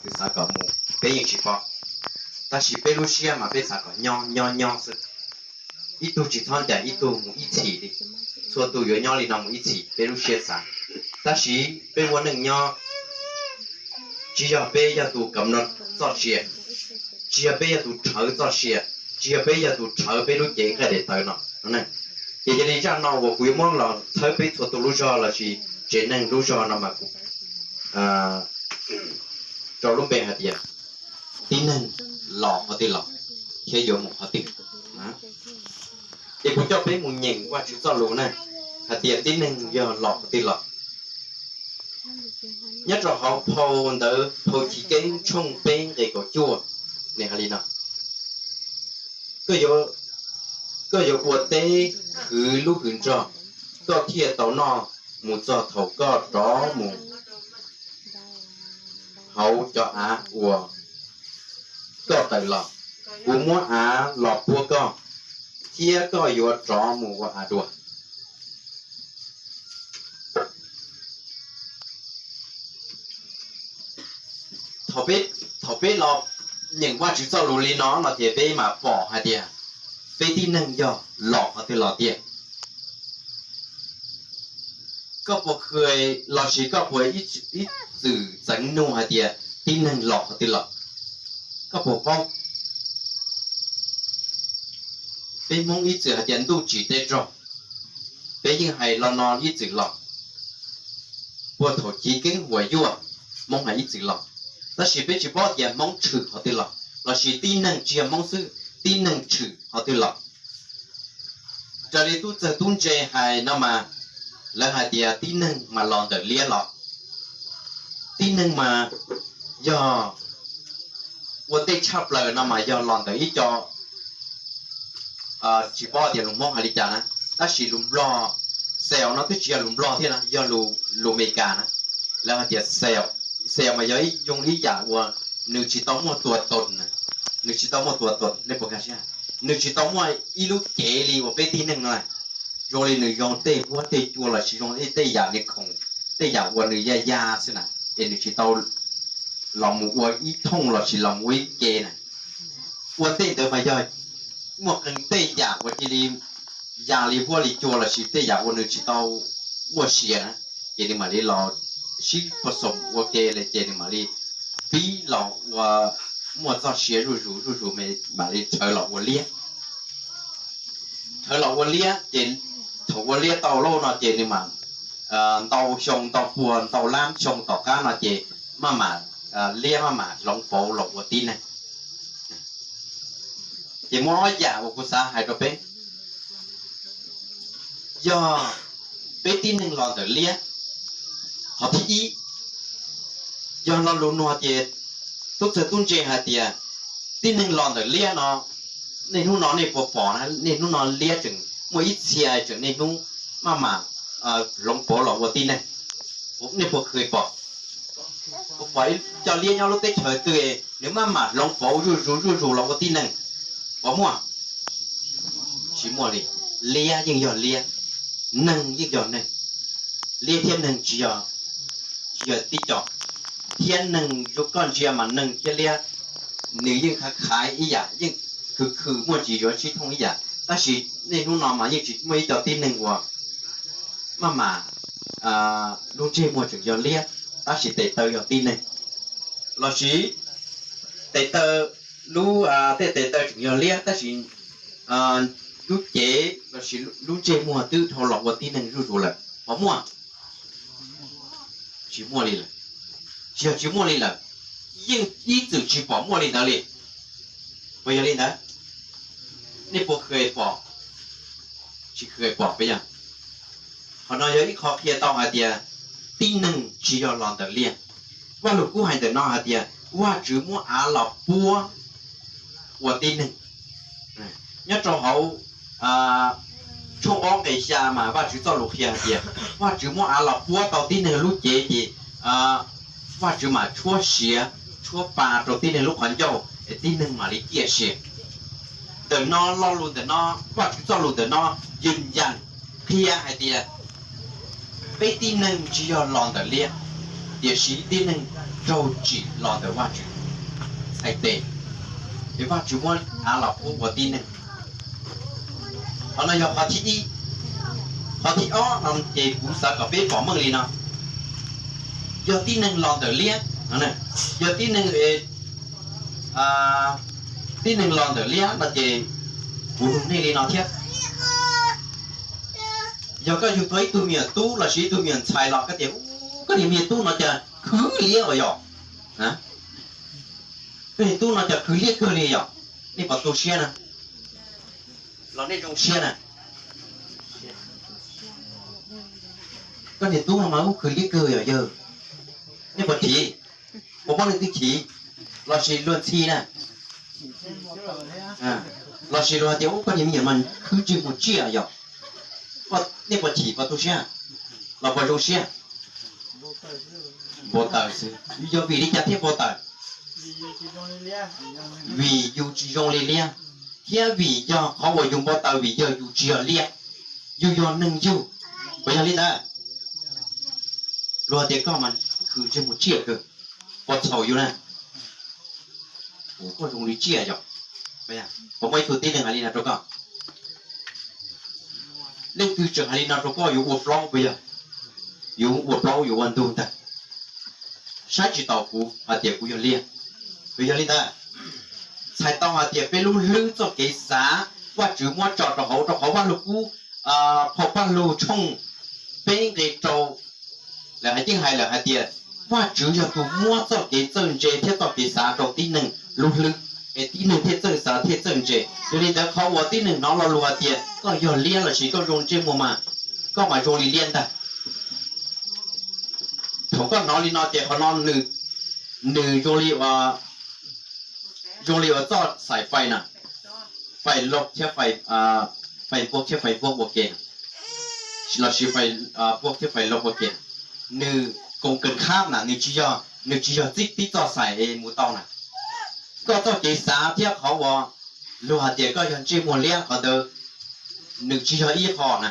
twb xav kom mus, peb yeej tsis paub. Tab sis peb lub siab mas peb xav kom nyob nyob nyob xwb, ib tug tsis txhob ncaim ib tug mus ib txhis li. Txhua tus yuav nyob li no mus ib txhis, peb lub siab xav. Tab sis peb ua neej nyob, tsis yog peb yog tus kam no txoj sia, tsis yog peb yog tus rhawv txoj sia, tsis yog peb yog tus rhawv peb lub cev nqaij daim tawv no. Ces yog li zaj no uas kuv yuav muab los txhawb peb txhua tus lub zog lossis tsev neeg lub zog no mas kuv rau lub npe hais tias tib neeg los qhov twg los thiab yuav mus qhov twg. Ces kuv coj peb mus nyeem Vajtswv txoj lus na, hais tias tib neeg yog los qhov twg los. Nyob rau hauv phau ntawv Phau Chiv Keeb tshooj peb nqe kaum cuaj, nws hais li no: Koj yuav ua teb khwv lub hws nrog, koj thiaj tau noj mus txog thaum koj rov mus hauv cov av uas koj tawm los. Kuv muab av los puab koj, thiab koj yuav rov mus ua av dua. Thaum peb los nyeem Vajtswv txoj lus li no no ces peb mam pom hais tias peb tib neeg yog los qhov twg los tiag. Koj puas khw lossis koj puas ib txwm txeev nug hais tias tib neeg los qhov twg los? Koj puas paub? Peb Hmoob ib txwm hais tias ntuj tsim teb raug, peb yeej hais lo no ib txwm los. Puag thaum chiv keeb huam yuaj, Hmoob hais ib txwm los, tab sis peb tsis paub tias Hmoob tshwm qhov twg los, lossis tib neeg tsis yog Hmoob xwb, tib neeg tshwm qhov twg los. Raws li tub txawg tub ntse hais no mas, lawv hais tias tib neeg mas los ntawm liab los. Tib neeg mas yog ua ntej tshaj plaws no mas yog los ntawm ib co, tsis paub tias lus Hmoob hais li cas na, tab sis lus Nplog, cell no twb tsis yog lus Nplog thiab na, yog lus Amelikas na. Lawv hais tias cell, cell mas yog ib, zoo ib yam uas nws tsis tau muaj tua toos, nws tsis tau muaj tua toos, nej puas nkag siab? Nws tsis tau muaj ib lub cev li uas peb tib neeg no, zoo li nws zoo tej huab tej cua lossis zoo tej yam li khoom, tej yam uas nws ya ya xwb na, es nws tsis tau los mus ua ib thooj lossis los mus ua ib ke na. Ua ntej ntawd mas yog muaj qee tej yam uas cia li ya li huab li cua lossis tej yam uas nws tsis tau muaj sia na, ces nws mam li los sib puag xoom ua ke li ces nws mam li pib los ua, muaj txoj sia zuj zus zuj zus mam li rhawv los ua liab. Rhawv los ua liab ces thaum ua liab tau lawm no ces nws mam ntau xyoo ntau puas ntau lab xyoo tom qab no ces maj mam, liab maj mam hloov pauv los ua tib neeg. Ces muaj ob yam uas kuv xav hais rau peb, yog peb tib neeg los ntawm liab. Qhov thib ib, yog lo lus nug tias, tub txawg tub ntse hais tias tib neeg los ntawm liab no, niaj hnub no nej puas pom na, niaj hnub no liab tseem muaj ib txhia tseem niaj hnub maj mam hloov pauv los ua tib neeg. Nej puas khw pom? Puas pom ib co liab nyob lub teb chaws twg nws maj mam hloov pauv zuj zus zuj zus los ua tib neeg? Puas muaj? Tsis muaj li. Liab yeej yog liab, neeg yeej yog neeg. Liab thiab neeg tsis yog, tsis yog tib co. Thiab neeg, koj ntsia mas neeg thiab liab nws yeej khav khav ib yam, yeej khw khw muaj ntsis yuav sib thooj ib yam, tab sis niaj hnub no mas yeej tsis muaj ib co tib neeg uas maj mam lub ntsej muag tseem yog liab tab sis tes taw yog tib neeg, lossis tes taw, lub, tej tes taw tseem yog liab tab sis lub cev lossis lub ntsej muag twb dhau los ua tib neeg zuj zus lawm. Puas muaj? Tsis muaj li lawm. Tsis yog tsis muaj li lawm, yeej ib txwm tsis pom muaj li ntawd li. Puas yog li ntawd? Nej puas khw pom? Tsis khw pom puas yog? Qhov no yog ib qho qhia tau hais tias tib neeg tsis yog los ntawm liab. Vaj Lug Kub hais ntawm no hais tias Vajtswv muab av los puab ua tib neeg. Nyob rau hauv tshooj ob nqe xya mas Vajtswv txoj lus qhia hais tias Vajtswv muab av los puab tau tib neeg lub cev ces Vajtswv mam tshuab siav tshuab pa rau tib neeg lub qhov ncauj es tib neeg mam li ciaj sia. Ntawm no lo lus ntawm no, Vajtswv txoj lus ntawm no yws yas qhia hais tias peb tib neeg tsis yog los ntawm liab, tiam sis tib neeg raug tsim los ntawm Vajtswv txhais tes, es Vajtswv muab av los pub ua tib neeg. Qhov no yog qhov thib ib. Qhov thib ob no ces kuv xav kom peb pom meej li no, yog tib neeg los ntawm liab, yog tib neeg, tib neeg los ntawm liab no ces kuv nug nej li no thiab. Yog koj yug tau ib tug me nyuam tub lossis ib tug me nyuam ntxhais los koj tias, koj niag me nyuam tub no cas khwv liab os yog, koj niag tub no cas khwv liab kawg li yog, nej puas tu siab na, los nej zoo siab na? Koj niag tub no mas ub khwv liab kawg yog yawg, nej puas chim? Puas muaj leej twg chim? Lossis luag ntxhi na, lossis luag hais tias ub koj niag me nyuam mas khwv ntsej muag tsiaj yog, nej puas chim puas tu siab los puas zoo siab? Npau taws xwb. Yog vim li cas thiaj npau taws? Vim yus tsis zoo li liab, thiab vim yog qhov uas yus npau taws vim yog yus tsis yog liab, yus yog neeg yug. Puas yog li ntawd? Luag tias koj mas khwv ntsej muag tsiaj kawg, puas txhaum yus na? Ua koj zoo li tsiaj yog, puas muaj ib tug tib neeg hais li no rau koj? Leej twg tseem hais li no rau koj yuav ua plaub puas yog? Yuav ua plaub yuav ua ntug ntag, saib tsis taus kuv hais tias kuv yog liab. Puas yog li ntawd? Txhais tau hais tias peb lub hlwb txoj kev xav Vajtswv muab tso rau hauv, rau qhov Vaj Lug Kub, Phau Paj Lug tshooj peb nqe rau, lawv hais yeej hais lawm hais tias Vajtswv yog tus muab txoj kev txawj ntse thiab txoj kev xav rau tib neeg lub hlwb, es tib neeg thiaj txawj xav thiaj txawj ntse. Yog li ntawd qhov uas tib neeg hnov lo lus hais tias koj yog liab lossis koj zoo ntsej muag mas, koj mas zoo li liab ntag. Thaum koj hnov li no ces qhov no nws zoo li, zoo li uas txoj xaim fais na, fais loj thiab, fais npuab thiab fais npuab ua ke, lossis fais npuab thiab fais loj ua ke. Nws koom kawm khab na, nws tsis yog, nws tsis yog txij tib txoj xaim es mus tau na. Koj txoj kev xav thiab qhov uas luag hais tias koj yog ntsej muag liab qhov ntawd nws tsis yog ib qho na.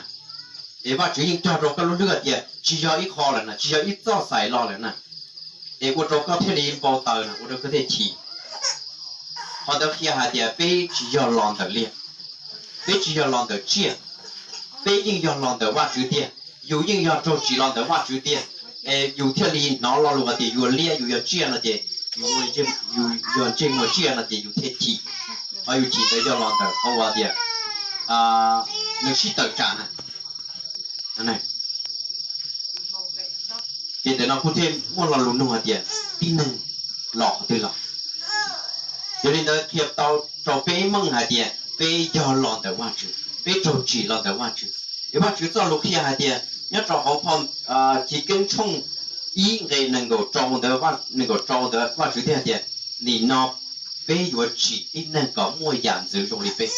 Es Vajtswv yeej cog rau koj lub hlwb hais tias tsis yog ib qho lawm na, tsis yog ib txoj xaim los lawm na, es ua rau koj thiaj li npau taws na, ua rau koj thiaj chim. Qhov ntawd qhia hais tias peb tsis yog los ntawm liag, peb tsis yog los ntawm tsiaj, peb yeej yog los ntawm Vajtswv tiag. Yus yeej yog raug tsim los ntawm Vajtswv tiag, es yus thiaj li hnov lo lus hais tias yus liab, yus yog tsiaj no ces, yus yog ntsej muag tsiaj no ces yus thiaj chim. Qhov yus chim ntawd yog los ntawm qhov uas tias nws sib tawm tsam na. Ces ntawm no kuj thiaj muaj lo lus nug hais tias tib neeg los qhov twg los? Yog li ntawd qhia tau rau peb meej hais tias peb yog los ntawm Vajtswv, peb raug tsim los ntawm Vajtswv. Es Vajtswv txoj lus qhia hais tias nyob rau hauv phau Chiv Keeb tshooj ib nqe nees nkaum rau ntawd, nees nkaum rau ntawd Vajtswv thiaj hais tias nim no peb yuav tsim tib neeg kom muaj yam ntxwv zoo li peb.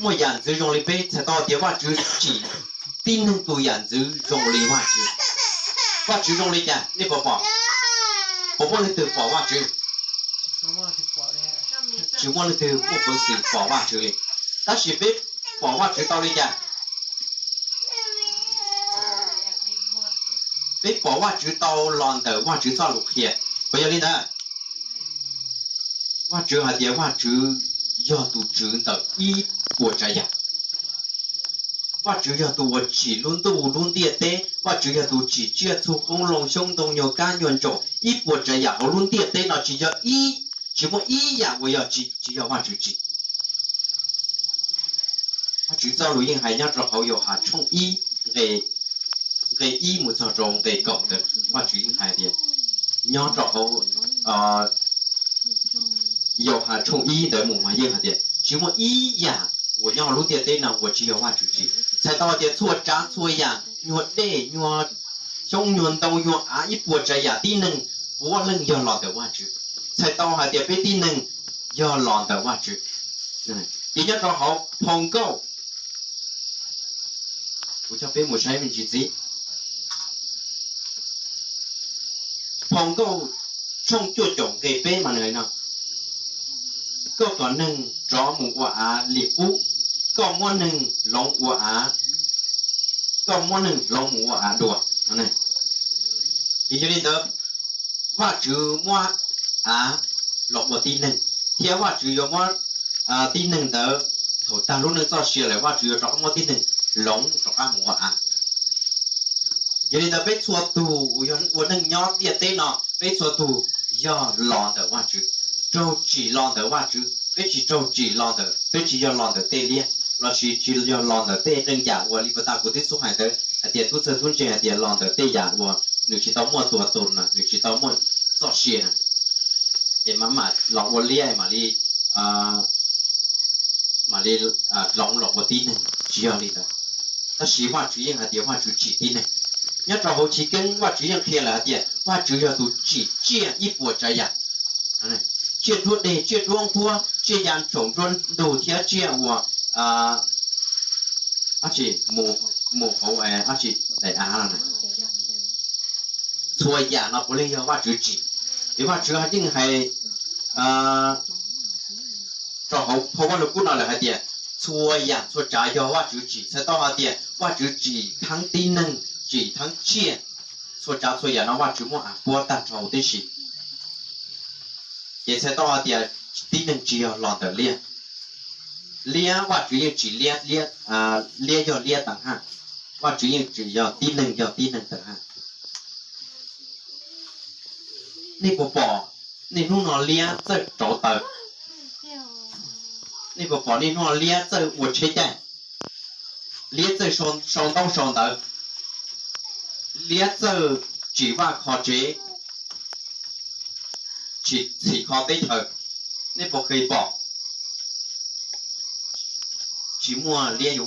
Muaj yam ntxwv zoo li peb txhais tau tias Vajtswv tsim tib neeg tus yam ntxwv zoo li Vajtswv. Vajtswv zoo li cas nej puas pom? Puas muaj leej twg pom Vajtswv? Tsis muaj leej twg muaj peev xwm pom Vajtswv li. Tab sis peb pom Vajtswv tau li cas? Peb pom Vajtswv tau los ntawm Vajtswv txoj lus qhia. Puas yog li ntawd? Vajtswv hais tias Vajtswv yog tus tswv ntawm ib puas tsav yam. Vajtswv yog tus uas tsim lub ntuj lub ntiaj teb, Vajtswv yog tus tsim tsiaj txhu qoob loo xyoob ntoo nyuag kab nyuag ntsaum ib puas tsav yam hauv lub ntiaj teb no tsis yog ib, tsis muaj ib yam uas yog tsis, tsis yog Vajtswv tsim. Vajtswv txoj lus yeej hais nyob rau hauv Yauhas tshooj ib, nqe ib mus txog rau nqe kaum ntawd Vajtswv yeej hais tias, nyob rau hauv Yauhas tshooj ib ntawd mus mas yeej hais tias tsis muaj ib yam uas nyob hauv lub ntiaj teb no uas tsis yog Vajtswv tsim. Txhais tau hais tias txhua tsav txhua yam, nyuag dej nyuag xyoob nyuag ntoo nyuag av ib puas tsav yam tib neeg puav leej yog los ntawm Vajtswv. Txhais tau hais tias peb tib neeg yog los ntawm Vajtswv. Ces nyob rau hauv phau Nkauj, kuv coj peb mus saib me ntsis txiv. Phau Nkauj tshooj cuaj caum nqe peb mas nws hais no, koj kom neeg rov mus ua av li qub, koj muab neeg hloov ua av, koj muab neeg hloov mus ua av dua. Ces yog li ntawd, Vajtswv muab av los ua tib neeg, thiab Vajtswv yuav muab tib neeg ntawd, thaum tag lub neej txoj sia lawm Vajtswv yuav rov qab muab tib neeg hloov rov qab mus ua av. Yog li ntawd peb txhua tus uas yog ua neej nyob ntiaj teb no, peb txhua tus yog los ntawm Vajtswv, raug tsim los ntawm Vajtswv. Peb tsis raug tsim los ntawm, peb tsis yog los ntawm tej liab, lossis tsis yog los ntawm tej neeg yam uas li puag ta kuv twb xub hais ntawd hais tias tub txawg tub ntse hais tias los ntawm tej yam uas nws tsis tau muaj tua tus no, nws tsis tau muaj txoj sia na, es mam mam los ua liab mam li, mam li hloov los ua tib neeg, tsis yog li ntawd. Tab sis Vajtswv yeej hais tias Vajtswv tsim tib neeg. Nyob rau hauv chiv keeb Vajtswv yeej qhia lawm hais tias Vajtswv yog tus tsim tsiaj ib puas tsav yam, tsiaj nruab deg, tsiaj nruab nqhuab, tsiaj ya ntsoom nruab ntug thiab tsiaj uas ab tsi mus hauv ab tsi daim av no. Txhua yam no puav leej yog Vajtswv tsim. Ces Vajtswv yeej hais rau hauv phau Vajluskub no lawm hais tias txhua yam txhua tsav yog Vajtswv tsim, txhais tau hais tias Vajtswv tsim thaeb tib neeg, tsim thaeb tsiaj, txhua tsav txhua yam no Vajtswv muab av puab tag nrho huv tib si. Ces txhais tau hais tias tib neeg tsis yog los ntawm liab. Liab Vajtswv yeej tsim liab, liab yog liab tawm haj. Vajtswv yeej tsim yog tib neeg yog tib neeg tawm haj. Nej puas pom niaj hnub no liab txawj rauv taws? Nej puas pom niaj hnub no liab txawj ua tsheb caij? Liab txawj sau ntaub sau ntawv, liab txawj tsim vaj kho tsev, tsim txhim kho teb chaws. Nej puas kev pom? Tsis muaj liab yuav